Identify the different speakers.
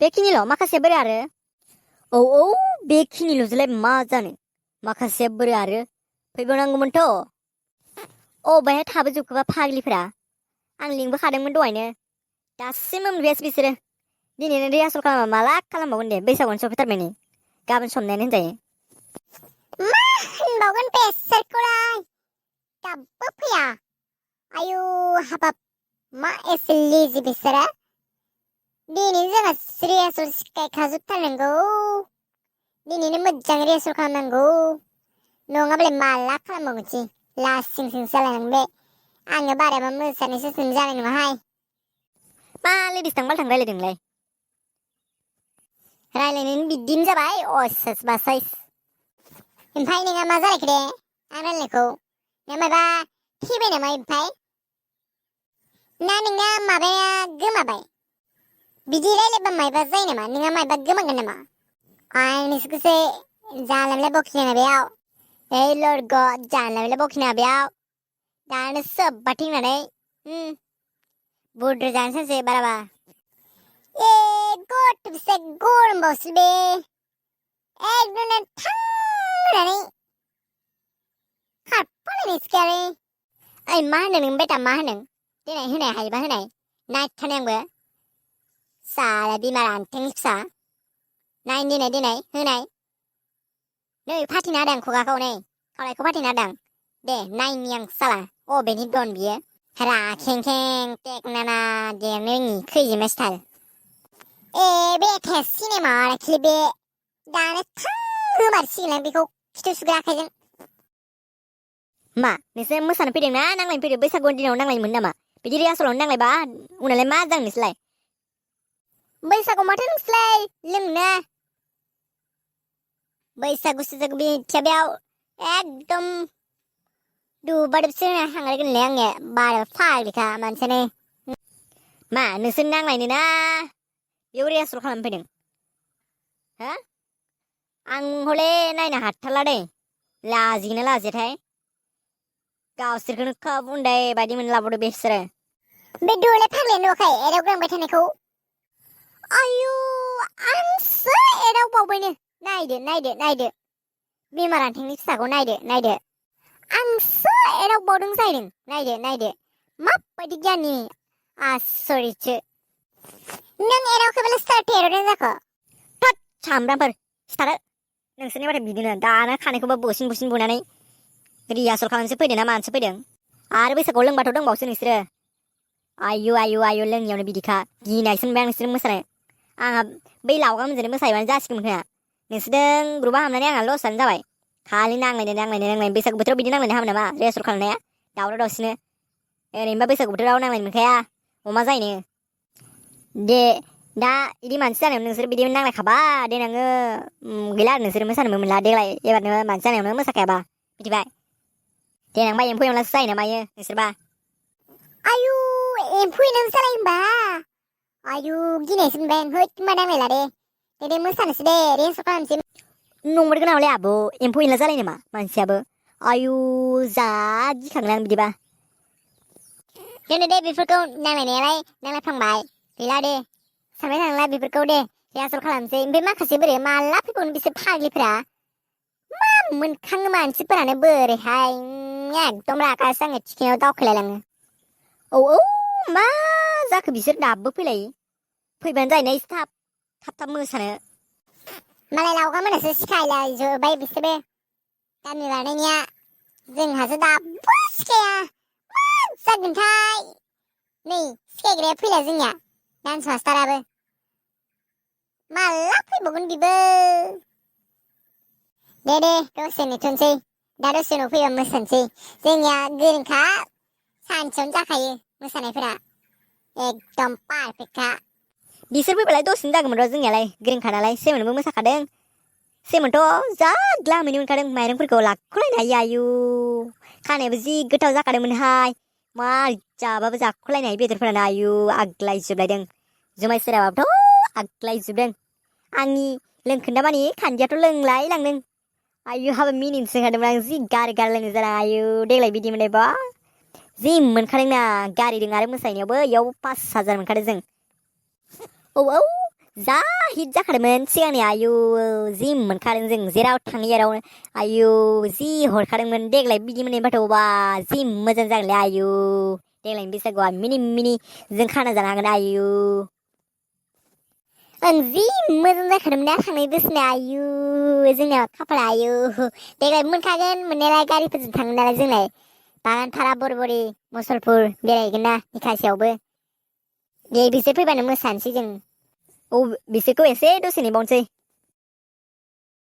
Speaker 1: बेखिनिल' माखासे बोरै आरो औ बेखिनिल'जोंलाय मा जानो माखासे बोरै आरो फैबावनांगौमोनथ' बेहाय थाबोजोबखोबा फाग्लिफोरा आं लिंबोखादोंमोन दहायनो दासिमबो मोनफैयासै बिसोरो दिनैनो रिहार्सेल खालामा माला खालामबावगोन दे बैसागुआनो सफैथारबाय नै गाबोन समनियानो होनजायो
Speaker 2: मा होनबावगोन बेसोरखौलाय दाबो फैया आयु हाबाब मा एसे लेजि बिसोरो दिनै जोंहा रिहार्सेल सिखायखाजोबथारनांगौ दिनैनो मोजां रिहार्सेल खालामनांगौ नङाबालाय माला खालामबावनोसै लासिं सिं जालायनांगोन बे आङो बारायबा मोसानायसो जानाय नङाहाय
Speaker 1: मा लेडिस थांबाल थां रायलायदोंलाय
Speaker 2: रायलायनायनि बिदिनो जाबाय असाइस बासाइस ओमफ्राय नोंहा मा जालायखो दे आं रायलायनायखौ नों माबा थैबाय नामा ओमफ्राय ना नोंना माबाया गोमाबाय बिदि रायलायबा मायबा जायो नामा नोंहा मायबा गोमागोन नामा आं नोंसोरखौसो जानला बखिनाङा बेयाव लरग जानला बखिनाङा बेयाव दानो सोब्बा थिंनानै बुद्रु जानो सानसे बाराबा गथ' फिसा गरमबावसो बे एकदम थांनानै खारफालायनायसो आरो ओइ मा होनो नों बेटा मा होनो देनाय होनाय हायोबा होनाय नायथारनाय आंबो साला बिमा रान्थेंनि फिसा नाय देनाय होनाय नै फाथिना होदों खुगाखौ नै खावलायखौ फाथिना होदों दे नायनि आं साला अबेनि दन बियो राखेंखें टेकनाना देरनो रोङि खैजिमा स्टाइल बे सिनेमा आरोखि बे दानो होमारसिगोन बेखौ खिथु सुग्रा आखाइजों
Speaker 1: मा नोंसोर मोसानो फैदों ना नांलायनो फैदों बैसागुनि दिनाव नांलायोमोन नामा बिदि रिहार्सेलावनो नांलायबा उनावलाय मा जागोन नोंसोरलाय
Speaker 2: बैसागु माथो नोंसोरलाय लोंनो बैसागु सुसागु बिथिया बेयाव एकदम दुबादोबसो हांलायगोनलै आङो बारा फाग्लिखा मानसियानो
Speaker 1: मा नोंसोर नांलायनो ना बेयाव रिहार्सेल खालामनो फैदों हो आं हले नायनो हाथारला दै लाजिगोन ना लाजियाथाय गावसोरखौनो खोब उन्दै बायदि मोनलाबोदो बिसोरो
Speaker 2: बे दुलाय फाग्लायानो नुवाखै एदावग्रांबाय थानायखौ आयु आंसो एदावबावबायनो नायदो बिमा रान्थेंनि फिसाखौ नायदो आंसो एदावबावदों जाहैदों नायदो माबायदि गियाननि आसरितसो नों एदावखैबालाय सोरथो एदावदों जाखो
Speaker 1: थोद सामब्रामफोर सिथारो नोंसोरनि बाथाय बिदिनो दाना खानायखौबो बुसिन बुनानै रिहार्सेल खालामनोसो फैदों ना मानोसो फैदों आरो बैसागुआव लोंबाथ' दंबावसो नोंसोरो आयु लोङियावनो बिदिखा गिनायसो मोनबाय आं नोंसोर मोसानो आंहा बै लावगा मोनजोंनो मोसायोबानो जासिगौमोन खोमा नोंसोरजों ग्रुपा हाबनानै आंहा लसआनो जाबाय खालि नांलायनो बैसागु बोथोराव बिदि नांलायनो हामो नामा रिहार्सेल खालामनाया दावराव दावसिनो ओरैनोबा बैसागु बोथोराव नांलायनो मोनखाया अमा जायनो दे दा इदि मानसि जानायाव नोंसोर बिदि नांलायखाबा देनाङो गैला आरो नोंसोर मोसानोबो मोनला देग्लाय एबारनो मानसि जानायावनो मोसाखायाबा बिदिबाय देनांबा एम्फौ एनलासो जायो ना मायो नोंसोरबा
Speaker 2: आयु एम्फौ एनलासो जालायो होमबा आयु गिनायसो मोनबाय आं होद होमबा नांलायला दे मोसानोसै दे रिहार्सेल खालामनोसै
Speaker 1: नंमारगौ नामालै आब' एम्फौ एनला जालाय नामा मानसियाबो आयु जा गिखाङो आं बिदिबा
Speaker 2: दोनदो दे बेफोरखौ नांलायनायालाय नांलायफ्लांबाय गैला दे सानबाय थांला बेफोरखौ दे रिहार्सेल खालामनोसै ओमफ्राय माखासे बोरै माला फैबावनो बिसोर फाग्लिफोरा मा मोनखाङो मानसिफोरानो बोरैहाय एकदम रागासो आङो थिखिनायाव दावखोलायलाङो
Speaker 1: औ मा जाखो बिसोर दाबो फैलायो फैबानो जायोना एसे थाब मोसानो
Speaker 2: मालाय लावगा मोनासो सिखायलायजोब्बाय बिसोरो गामि बारनायनिया जोंहासो दाबो सिखाया मा जागोनथाय नै सिखायग्राया फैला जोंनिया डान्स मास्टाराबो माला फैबावगोन बिबो दे दसे नेथ'नोसै दा दसे उनाव फैबा मोसानोसै जोंनिया गोरोंखा सानसेयावनो जाखायो मोसानायफोरा एकदम पारफेक्टखा
Speaker 1: बिसोर फैबालाय दसेनो जागौमोन र' जोंनियालाय गोरोंखा नालाय सेमोनबो मोसाखादों सेमोनथ' जा ग्लामैनो मोनखादों माइरंफोरखौ लाख'लायनो हायो आयु खानायाबो जि गोथाव जाखादोंमोनहाय मा जाबाबो जाख'लायनो हायो बेदरफोरानो आयु आग्लायजोबलायदों जुमाय सेराबाबोथ' आग्लायजोबदों आंनि लोंखोन्दा मानि खान्दियाथ' लोंलाय लांदों आयु हाबा मिनिनोसो ओंखारदोंमोन आं जि गारि लोंनो जादों आयु देग्लाय बिदि मोननायबा जि मोनखादोंना गारिजों आरो मोसानायावबो इयाव 5,000 मोनखादों जों औ जा हिट जाखादोंमोन सिगांनि आयु जि मोनखादों जों जेराव थाङो जेरावनो आयु जि हरखादोंमोन देग्लाय बिदि मोननायबाथ' बा जि मोजां जागोनलै आयु देग्लायनि बैसागुआ मिनि मिनि जों खाना जानो हागोन आयु
Speaker 2: ओं जि मोजां जाखादोंमोन ना थांनाय बोसोरना आयु जोंना खाफाला आयु देग्लाय मोनखागोन मोननायालाय गारिफोरजों थाङो नालाय जोंलाय बागानफारा बरबरि मुसलपुर बेरायहैगोन ना निखासियावबो दे बिसोर फैबानो मोसानोसै जों
Speaker 1: औ बिसोरखौ एसे दसे नेबावनोसै